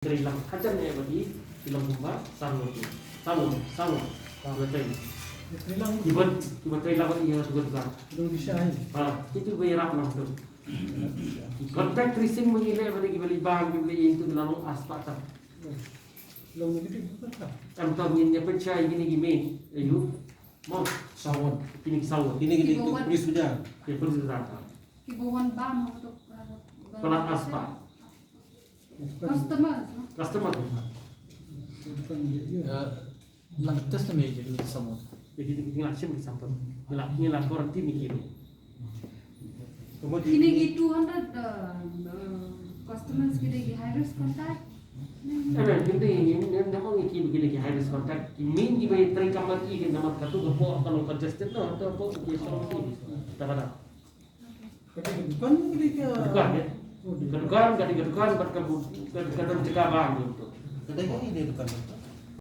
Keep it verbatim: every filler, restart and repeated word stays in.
Trei lang hajan ne bad i, i long kumba, salon tu. Salon, salon. Ba trei. Trei lang. Iban, iban trei lang bad i ha tu kan. Dong di shai. Ha, itu ba i rap lang tu. Contact tracing ma ngi leh bad i, ba i bang, ba i itu la long aspa ta. Long ni tu ka. Am tam ngin ïa pynshai kine ki main. Ayu. Mo. Salon. Kine ki salon. Kine kine tu police bida. Ki police bida. Ki ba wan bam ha tu. Pelat aspa. Customers, no? Customer. Bukan dia, dia. Eh, lang test na me je dulu sama. Jadi kita tinggal shim di samping. Ngelak ngelak quarantine ni kiri. Kemudian Kini ki two hundred uh, uh, customers ki dei ki high risk contact. Eh, kita ni ni ni ni ki kini ki high risk contact. Ki min ki bai try kamar ki kena mat katu ke po kalau congested no atau po ki sama ki. Tak ada. Kata ka dukan ke dia? Dukan, ya. Oh, dia. Ka dukan, ka dei ka dukan bad ka bu-, ka, ka dang jaka bang tu. Ka dei ka dei dukan tu.